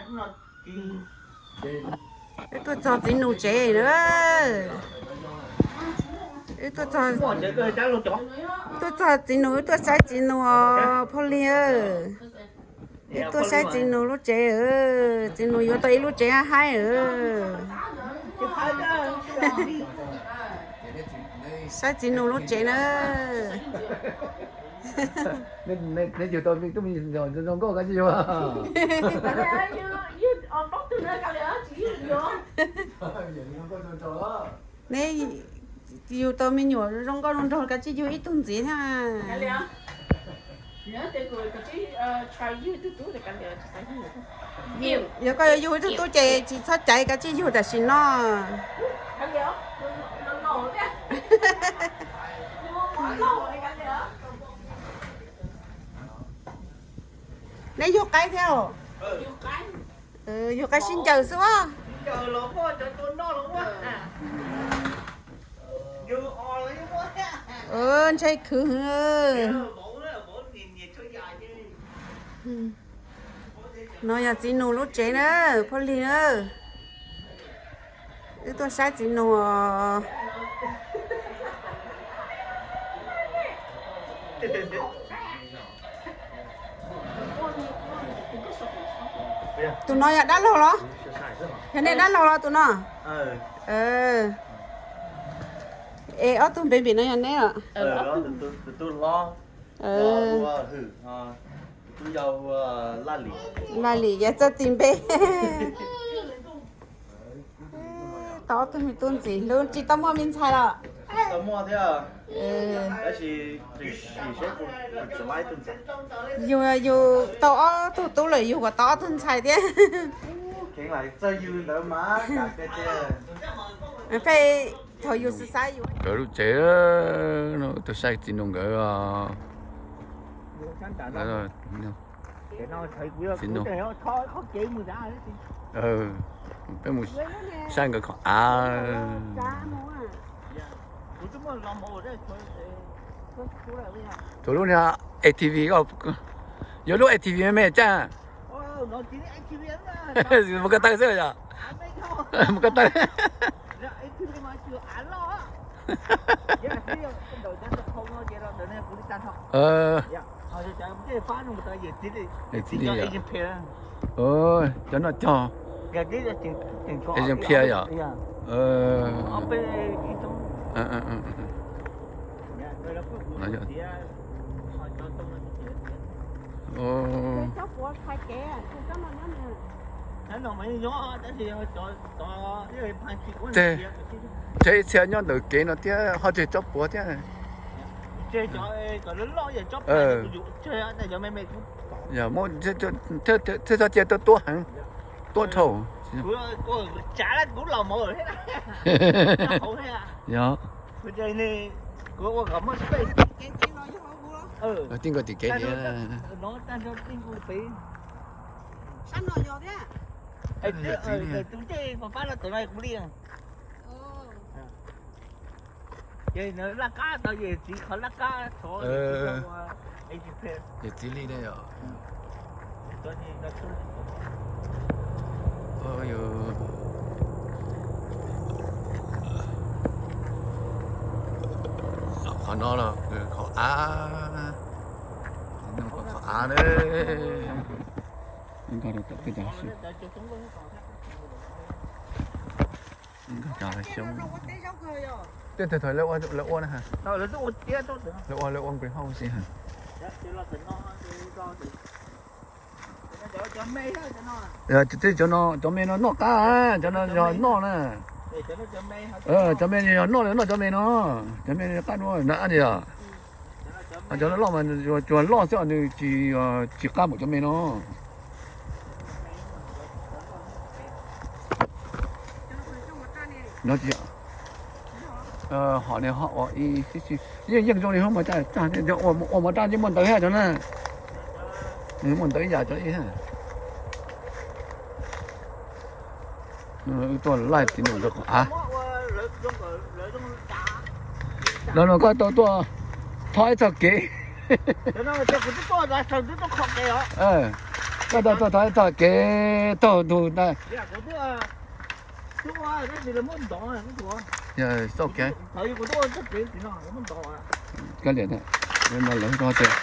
Wb tuaj txog txiv nus tsev na. Wb tuaj txog txiv nus, wb tuaj saib txiv nus os Phoj Lig. Wb tuaj saib txiv nus lub tsev, txiv nus yuav tau ib lub tsev haib. Saib txiv nus lub tsev na. Neb yug tau me tub me nyuam zoo nkauj kav tsij yug. Neb yug tau me nyuam zoo nkauj zoo nraug kav tsij yug ib tug ntxiv thiab. Yog koj yuav yug ib tug tub ces tsis txhob caiv, kav tsij yug tam sim no. Neb yug qaib thiab os? Yug qaib sib ncaws xwb os. Ntshai khwv heev. No yog txiv nus lub tsev na, Phoj Lig na. Wb tuaj saib txiv nus os. Tus no yog dab laug los? Yog nej dab laug los tus no? Es ob tug npe npem no yog neb os? Laj Lim, yog txawj tis npe. Tau ob tug me tub ntxiv hlub, tsis tau muaj me ntxhais los? Yug, yug tau ob tug tub lawm yug kom tau ob tug ntxhais thiab. Peb thaum yus xav xav yus. Nkawd lub tsev no, tus saib txiv nus nkawd. Txiv nus, peb mus saib nkawd qhov av. Tus lub niag A T V, yuav lub A T V me me cas. Mus ko taw xwb yom? Mus ko taw. Cov noj cog, es zeeg phiaj yom? Tseg ib txhia nyob ntawm kev no thiab ho tseg tsob puav thiab. Yog muab txhia txhia cia tuab tuab heev, tuab dhau. Yog, tij nkawd tim kev tias. Yog txiv li ne yom. Qhov no los qhov av, qhov av ne. Tej thaum lawv ua, lawv ua nkawd hauv xwb. Cov me no, cov me no noj qab, cov no yog noj na. Cov me yog noj, noj cov me no, cov me qab dua na yom. Cov loj mas tsuas loj xwb, nws tsis, tsis qab npaum cov me no. Hom ne ho ua ib, yeej yeej zoo li hauv mas, ua mov raj yeej muaj ntawv thiab cov na. Muaj ntawv ib yam cov ib. Wb tuaj laij txiv nus rau qhov av. Los no koj tau tuaj thov ib txoj kev. Koj tau tuaj thov txoj kev taug ntug ntag. Txoj kev. Koj liam no lawv koj tias.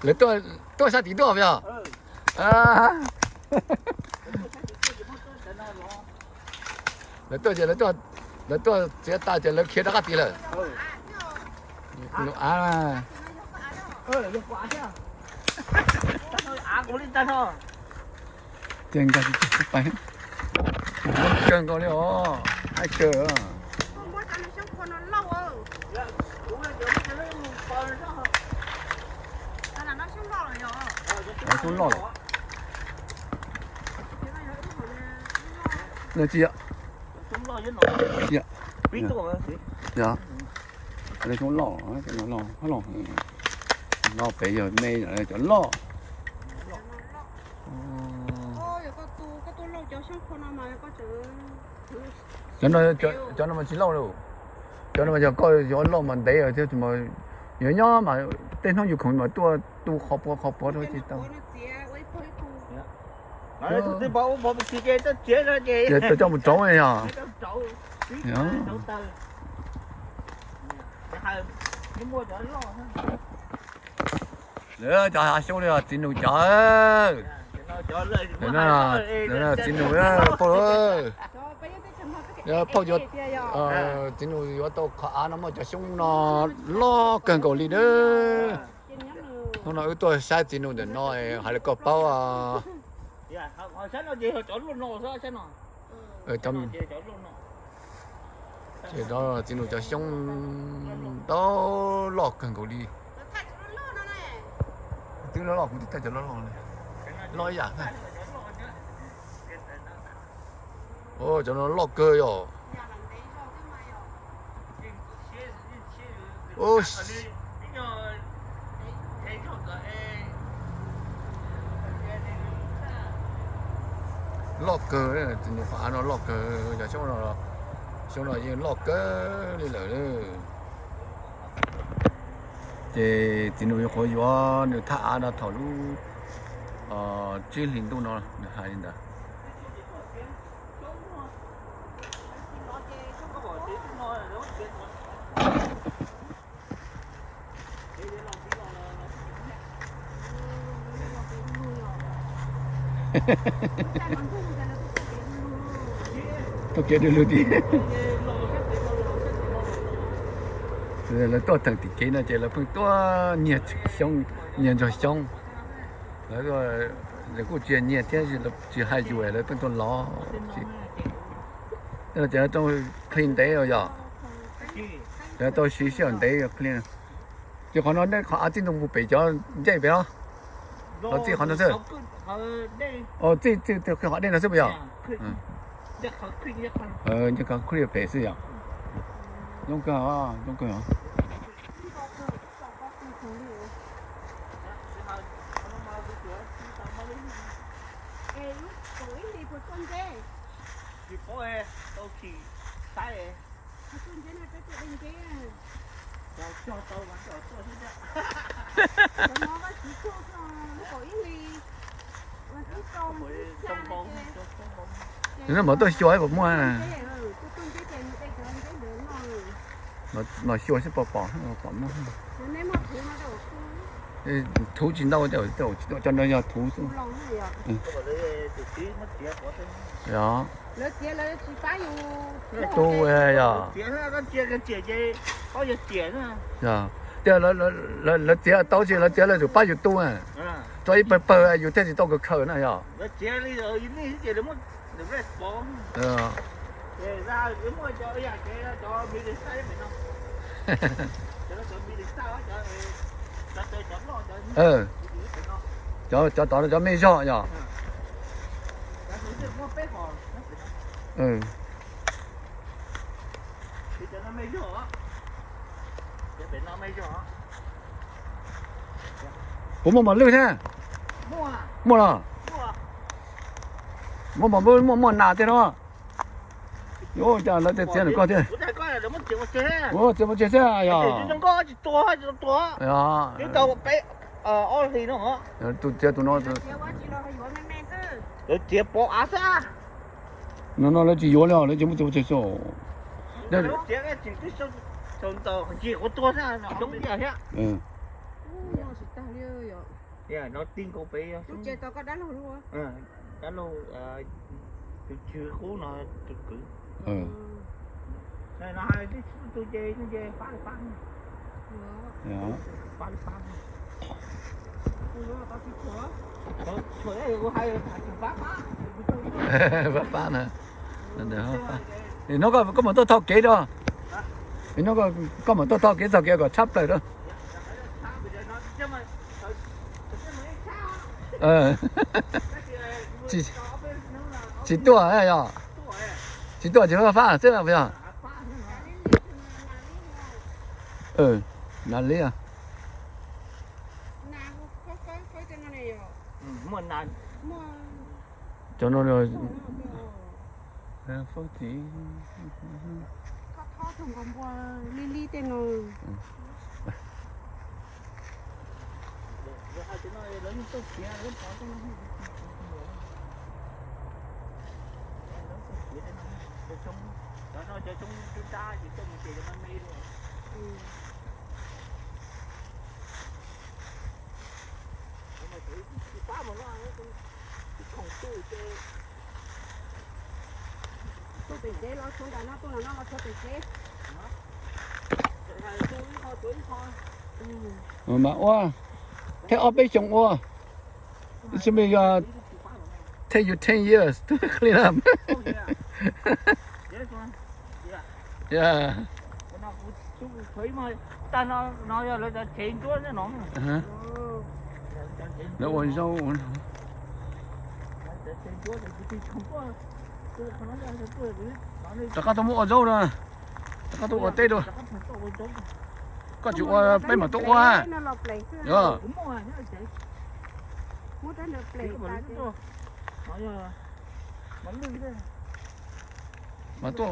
Lawv tuaj, tuaj sab tid tuaj yog. Lawv tuaj ces lawv tuaj, lawv tuaj txiav tas ces lawv khiav rov qab tid lawm. Av. Tiag, kawg nkaus li os, haib kawg. Xyoob loj lawm. Nws tsis yog. Yog. Xyoob loj, no pem yog me cov loj. Cov no, cov no mas tsis loj li. Cov no mas yog koj yuav loj mas ntev thiab, yuav nyob mas tej hnub yus khoom mas tuaj tu qhov puav qhov puav rau tsis tau. Ces tau coj mus rauv yog. Lawv cov hav xyoob li txiv nus cov. Txiv nus, phauj, phauj yuav, txiv nus yuav tau qhov av no muaj cov xyoob no loj kawg nkaus li na. Hnub no wb tuaj saib txiv nus ntawm no, hais li koj paub. Ces txiv nus cov xyoob tau loj kawg nkaus li. Twb loj loj kuv twb thaij cov loj loj, loj ib yam. Cov no loj kawg yom. Loj kawg, txiv nus qhov av no loj kawg, cov xyoob no, xyoob no yeej loj kawg li lawm. Ces txiv nus yuav qhuav yuav nws thaj av no thaum lub tsib hlis ntuj no, nws hais li ntawd. Tuaj kev du lug tim. Lawv tuaj theem tim kev no ces lawv pheej tuaj nyiag xyoob, nyiag ntsuag xyoob. Lawv kuj tsis nyiag thiab, tsis hais yus, lawv pheej tuaj lov. Ces tau qhib ntev os yom. Lawv tau siv sij hawm ntev qhib. Ces qhov no nej qhov av txij ntoo puag pem cov ncej pem los, los txij qhov no xwb. Txij, txij qhov dej no xwb puas yog? Ncej qhov creek pem xwb yom. Zoo kawg, zoo kawg. Nws no mas tuaj xyuas puas muaj. Mas xyuas seb puas pom, pom muaj. Thuv tsis ntau, cov no yog thuv xwb. Yog. Tu yog. Yog. Tias lawv txiav tau tsis lawv txiav lawv tsum pab yus tu, tso ib pawg pawg yus thiaj tsis tau khaws khaws na yog. Cov, cov tod cov me zog yog. Puas muaj mos lwj thiab? Muaj los? Muaj mos npwb muaj muaj nas thiab no. Yuav ua cas lawv txiav ntawm koj thiab. Ua txiav mus txiav thiab yog. Tus txiav tus no. No no lawv tsis yuav li os, lawv tsis muaj txiav mus txiav xwb. Pab pab na. No koj mam tuaj thauj kev rau. No koj mam tuaj thauj kev txog kev kom tshab plaws rau. Tsis tuaj yog, tsis tuaj tsis fab fab xwb yog. Nas liab. Cov no fab txiv. Tuaj pem tsev los tshuav nram no, tuaj nram no los tshuav pem tsev. Mas ua, thej ob peb xyoo ua. It should be, uh, take you ten years to clean up. Yeah. Lawv ua zaub. Rov qab tuaj muab ua zaub na. Rov qab tuaj ua teb dua. Koj tsis ua peb mam tuaj ua. Mas tuaj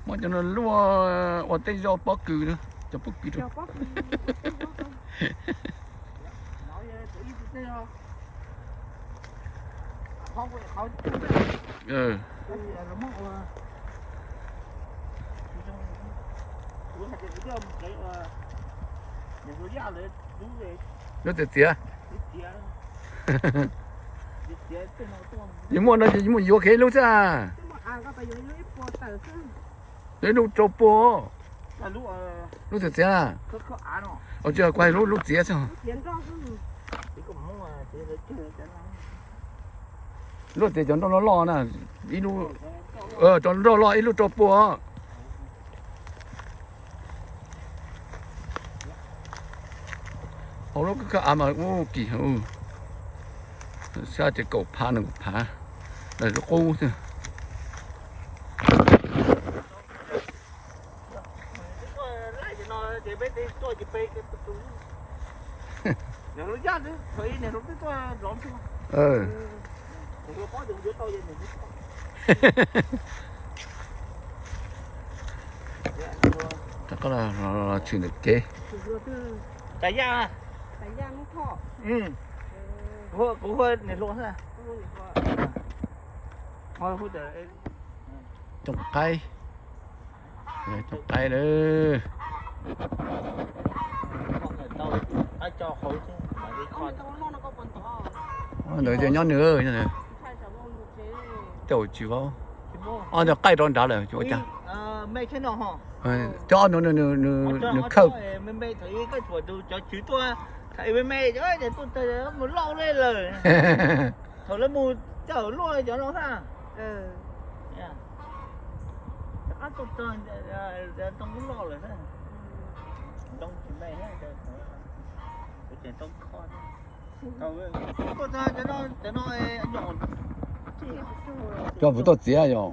muab cov no luaj ua tej zaub pob kws na, cov pob kws rau. Lub txiav txiav. Yus muaj no ces yus muaj yuav kiag ib lub xwb. Yuav ib lub rau pua. Lub txiav txiav na. Tsis, kuv hais lub, lub txiav xwb. Lub txiav cov nroj loj loj na, ib lub, cov nroj loj ib lub rau pua. Hauv lub koj av mas ub kim heev, sab ces kaum phav nees nkaum phav, lub qub xwb. Rov qab los tshwm ntawm kev. Kuv hu niam hluas xwb. Cooj qaib, cooj qaib lawm. Ntawd ces nyob nws, nyob nws. Tej zaum tsis paub. Ob ntawd qaij rov nrad lawm ua cas. Cov ob no nws khawb. Thaum lawv mus coj luaj cov no xwb. Cov puas tuaj txiav yom?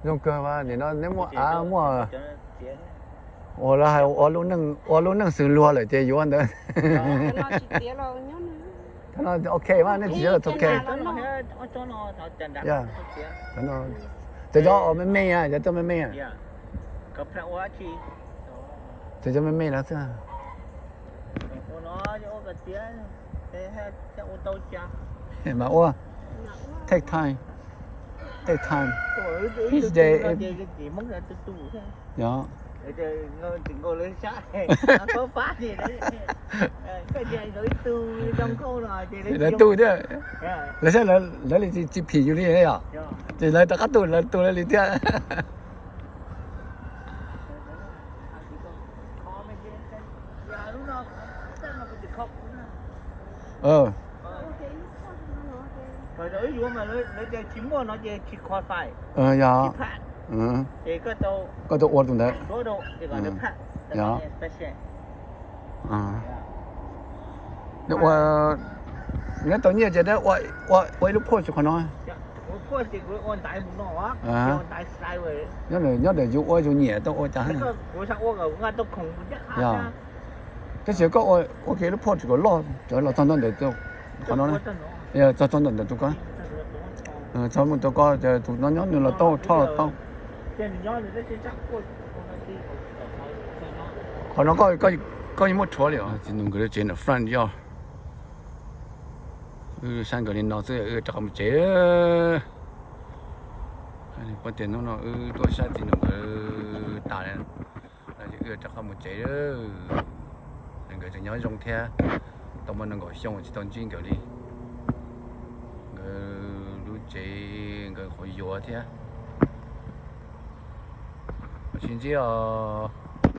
Zoo kawg mas, nim no neb muaj av muaj, uas lawv hais ua lub neej xws luag lawm ces yuav ntawd. Thaum no ok mas, nej tsis txiav los txhob ok. Cov cov me me, cov cov me me, cov cov me me no xwb. Mas ua, take time, take time, each day. Lawv tu thiab, lawv li tsis phim yus li yom, ces lawv rov qab tu, lawv tu lawv li thiab. Yog, koj tau ua tus ntawd. Yog, neb tau nyiaj ces ua ib lub porch qhov no. Nyob ntawm yus ua yus nyiam tau ua cas. Yog, tab sis koj ua ua kiag lub porch kom loj, cov los txog ntua ntawm qhov no, txog txog ntawm ntawm tus ko, txog mus tus ko, tus no nyob nws los tau, rho los tau. Qhov no koj yeej muab rhuav li os. Txiv nus nkawd lub tsev ntawm front yard. Wb saib nkawd li no xwb wb rov qab mus tsev. Pom tias hnub no wb tuaj saib txiv nus nkawd tas lawm, wb rov qab mus tsev. Nkawd tseem nyob zoo thiab, tau muaj nees nkaum xyoo tsis tau ntsib nkawd li. Nkawd lub tsev nkawd qhuav yuav thiab. Sib ntsib os.